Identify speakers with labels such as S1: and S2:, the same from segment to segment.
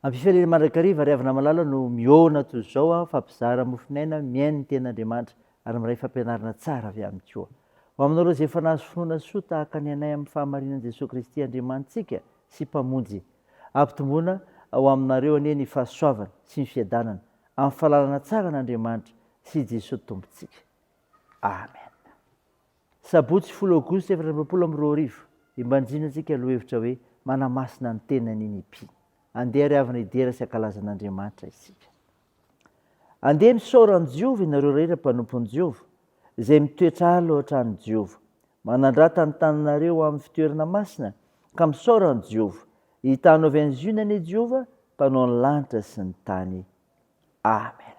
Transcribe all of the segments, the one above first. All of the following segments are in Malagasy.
S1: Am-pifaliana mandrakariva ry havana malala no mihaona toy izao aho fampizara mofon'aina mihaino ny tenin'Andriamanitra ary miray fampianarana tsara avy aminy koa. Ho aminareo izay efa nahazo finoana soa tahaka ny anay amin'ny fahamarinan'i Jesoa Kristy Andriamanitsika sy Mpamonjy. Ampitomboina ho aminareo anie ny fahasoavana sy ny fiadanana amin'ny fahalalana tsara an'Andriamanitra sy i Jesoa Tompontsika. Amen. Sabotsy folo aogositra 2024, Imbanjina antsika lohevitra hoe Manamasina ny tenany ny mpino. Andeha ry havana hidera sy hankalaza an'Andriamanitra isika. Andeha misaora an'i Jehovah ianareo rehetra mpanompon'i Jehovah, izay mitoetra alo hatrany Jehovah. Manandrata ny tananareo amin'ny fitoerana masina, ka misaora an'i Jehovah. Hitanao avy any Ziona anie Jehovah, Mpanao ny lanitra sy ny tany. Amen.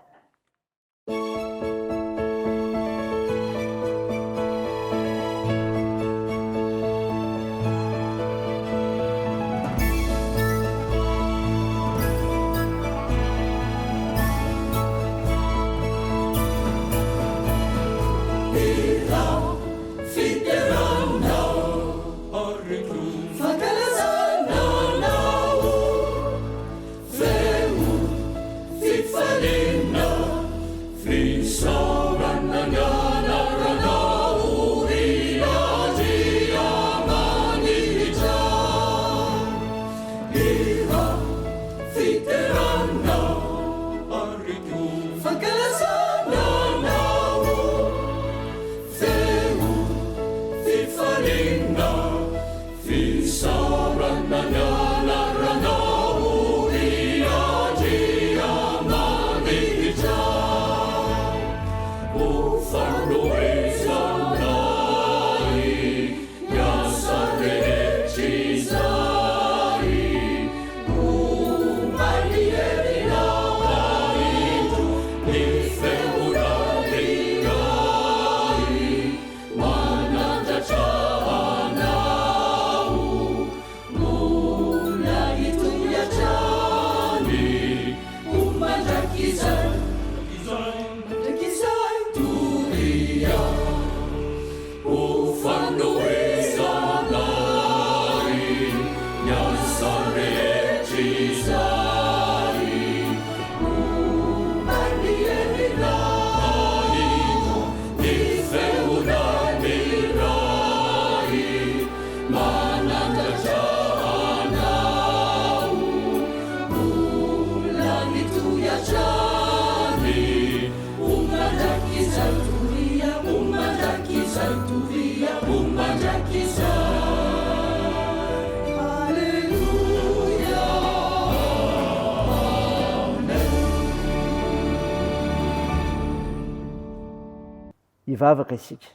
S1: Hivavaka isika.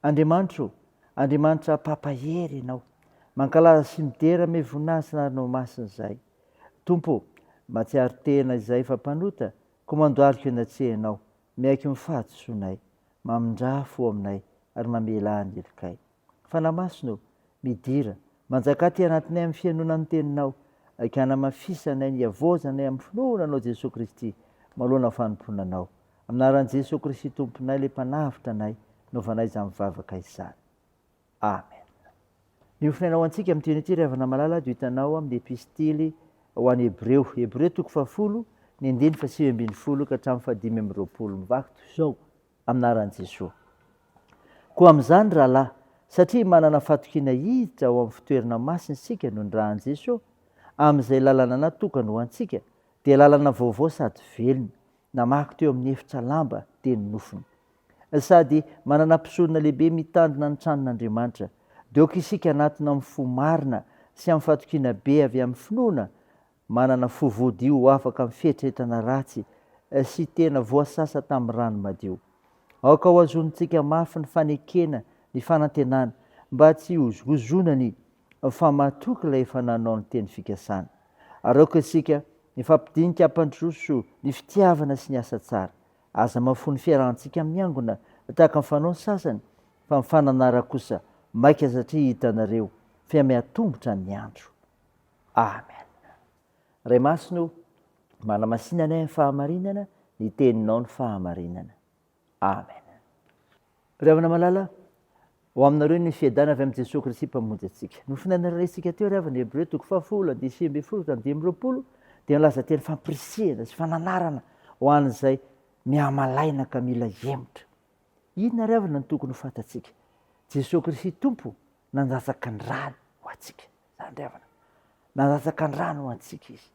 S1: Andriamanitra o, Andriamanitra mpampahery Ianao. Mankalaza sy midera ame voninahitsy anaranao masina izahay. Tompo o, mahatsiaro tena izahay fa mpanota, koa mandohalika eo anatrehanao, miaiky ny fahadisoanay. Mamindrà fo aminay ary mamelà ny helokay. Fanahy Masina o, midira, manjakà aty anatinay amin'ny fihainoana ny Teninao, ka hanamafisanay ny havaozanay amin'ny finoana Anao Jesoa Kristy, manoloana ny fanompoana Anao. Amin'ny anaran'i Jesoa Kristy Tomponay ilay Mpanavotra anay, naovanay izany vavaka izany. Amen. Ny hofonaina ho antsika amin'ity anio ity ry havana malala dia hitanao amin'ny epistily ho an'ny Hebreo. Hebreo toko fahafolo, ny andininy fahasivy ambinifolo ka hatramin'ny fahadimy amby roapolo. Mivaky toy izao amin'ny anaran'i Jesoa. Koa amin'izany rahalahy, satria manana fatokiana hiditra ao amin'ny fitoerana masina isika noho ny ràn'i Jesoa, amin'izay lalana natokany ho antsika, dia lalana vaovao sady velona, Namaky teo amin'ny efitra lamba dia ny nofony. Sady manana mpisorona lehibe mitandrina ny tranon'Andriamanitra, dia aoka isika hanatona amin'ny fo marina sy amin'ny fatokiana be avy amin'ny finoana, manana fo voadio ho afaka amin'ny fieritreretana ratsy sy tena voasasa tamin'ny rano madio. Aoka hohazonintsika mafy ny fanekena ny fanantenana mba tsy hihozongozonany fa matoky ilay efa nanao ny teny fikasana. Ary aoka isika hifampidinika hampandroso ny fitiavana sy ny asa tsara. Aza mahafoy ny fiarahantsika miangona tahaka ny fanao ny sasany, fa mifananara kosa, maika satria hitanareo fa mihatombotra ny andro. Amen. Ray Masina o, manamasina anay amin'ny fahamarinana, ny teninao ny fahamarinana. Amen. Ry havana malala, ho aminareo ny fiadana avy amin'i Jesoa Kristy Mpamonjy antsika. Nofinanaretsika teo ry havana Hebreo toko fahafolo, andiany 19 hatramin'ny 25. dia milaza teny fampirisihana sy fananarana ho an'izay mihamalaina ka mila hihemotra. Inona ary havana no tokony ho fantatsika? Jesoa Kristy Tompo nandatsaka ny rany ho antsika. Izany ry havana. Nandatsaka ny rany ho antsika Izy.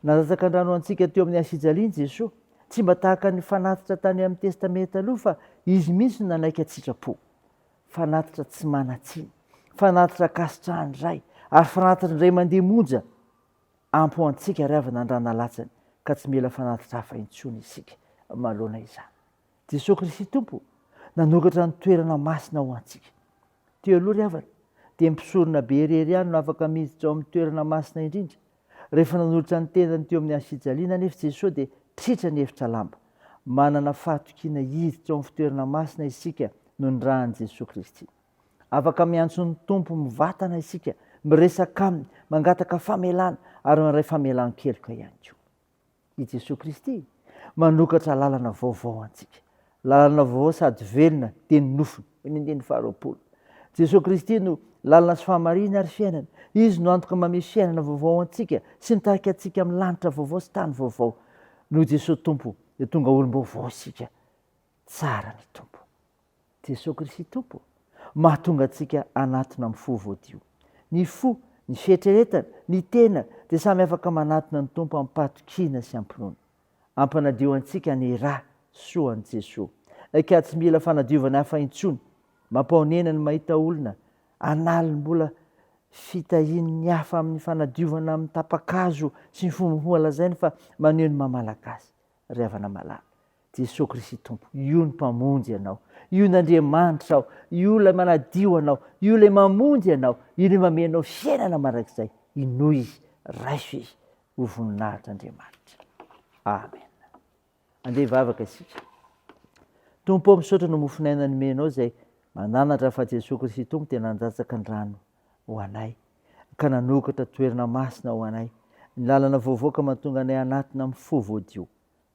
S1: Nandatsaka ny rany ho antsika teo amin'ny hazofijaliana Jesoa. Tsy mba tahaka ny fanatitra tany amin'ny Testamenta Taloha fa Izy mihitsy no nanaiky an-tsitrapo. Fanatitra tsy manan-tsiny, fanatitra ankasitrahan'ny Ray, ary fanatitra indray mandeha monja ampy ho antsika ry havana ny rà nalatsany ka tsy mila fanatitra hafa intsony isika manoloana izany. Jesoa Kristy Tompo nanokatra ny toerana masina ho antsika. Teo aloha ry havana, dia ny mpisorona be irery ihany no afaka miditra ao amin'ny toerana masina indrindra. Rehefa nanolotra ny tenany teo amin'ny hazofijaliana anefa Jesoa dia tritra ny efitra lamba. Manana fahatokiana hiditra ao amin'ny fitoerana masina isika noho ny ràn'i Jesoa Kristy. Afaka miantso ny Tompo mivatana isika, miresaka Aminy, mangataka famelana ary mandray famelan-keloka ihany koa. I Jesoa Kristy manokatra lalana vaovao ho antsika. Lalana vaovao sady velona dia ny nofony. Hoy ny andininy faharoapolo. Jesoa Kristy no lalana sy fahamarinana ary fiainana. Izy no antoka mamehy fiainana vaovao ho antsika sy mitarika antsika amin'ny lanitra vaovao sy tany vaovao. Noho Jesoa Tompo dia tonga olom-baovao isika. Tsara ny Tompo. Jesoa Kristy Tompo mahatonga antsika hanatona amin'ny fo voadio. Ny fo, ny fieritreretana, ny tena dia samy afaka manatona ny Tompo amim-pahatokiana sy am-pinoana. Hampanadio antsika ny ra soan'i Jesoa. Ka tsy mila fanadiovana hafa intsony. Mampahonena ny mahita olona an'aliny mbola fitahian'ny hafa amin'ny fanadiovana amin'ny tapa-kazo sy ny fombafomba lazainy fa maneho ny maha Malagasy. Ry havana malala. Jesoa Kristy Tompo, io ny Mpamonjy anao, io ny Andriamanitrao, io ilay manadio anao, io ilay mamonjy anao, io ilay mamehy anao fiainana mandrakizay. Inoy Izy, raiso Izy ho voninahitr'Andriamanitra. Amen. Andeha hivavaka isika. Tompo ô, misaotra no mofon'aina nomenao izay mananatra fa Jesoa Kristy Tompo dia nandatsaka ny rano ho anay, ka nanokatra toerana masina ho anay, ny lalana vaovao ka mahatonga anay hanatona amin'ny fo voadio.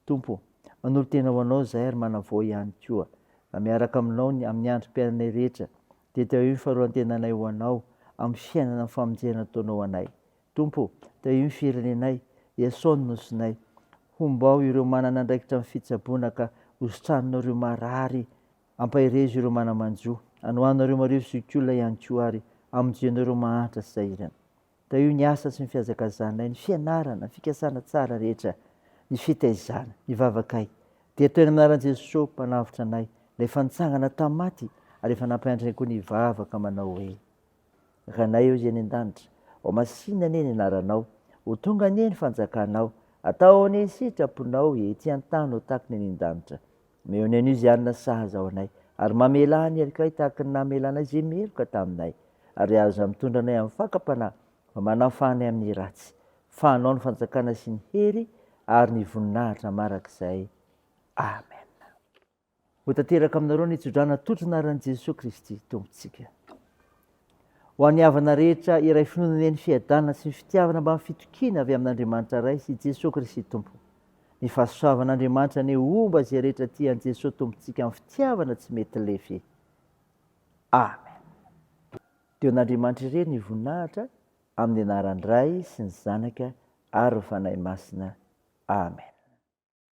S1: Tompo ô, manolo-tena ho Anao izahay ary manavao ihany koa, mba miaraka Aminao ny amin'ny androm-piainanay rehetra, dia tahio ny faharoan-tenanay ho Anao, amin'ny fiainana amin'ny famonjena ataonao anay. Tompo ô, tahio ny firenenay, iasao ny nosinay. Hombao ireo manana andraikitra amin'ny fitsaboana ka hositraninao ireo marary, ampaherezo ireo mana-manjo, anohano ireo marivo zokiolona ihany koa ary amonjeno ireo mahantra sy sahirana. Tahio ny asa sy ny fihazakazanay, ny fianarana, ny fikasana tsara rehetra, ny fitaizana, ny vavakay. Dia toy ny amin'ny anaran'i Jesoa Mpanavotra anay, ilay efa nitsangana tamin'ny maty ary efa nampianatra anay koa ny hivavaka manao hoe, Ranay eo izay any an-danitra, ho masina anie ny anaranao, ho tonga anie ny fanjakanao, atao anie ny sitraponao ety an-tany ho tahaka ny any an-danitra. Omeo anay anio izay hanina sahaza ho anay, ary mamelà ny helokay tahaka ny namelanay izay meloka taminay. Ary aza mitondra anay amin'ny fakam-panahy, fa manafaha anay amin'ny ratsy. Fa Anao ny fanjakana sy ny hery ary ny voninahitra marak'izay. Amen. Ho tanteraka aminareo ny tsodrano atolotry ny anaran'i Jesoa Kristy Tompontsika. Ho an'ny havana rehetra iray finoana anie ny fiadanana sy ny fitiavana mbamin'ny fitokiana avy amin'Andriamanitra Ray sy Jesoa Kristy Tompo. Ny fahasoavan'Andriamanitra anie homba izay rehetra tia an'i Jesoa Tompontsika amin'ny fitiavana tsy mety lefy. Amen. Dia ho an'Andriamanitra irery ny voninahitra amin'ny anaran'ny Ray sy ny Zanaka ary ny Fanahy Masina. Amen.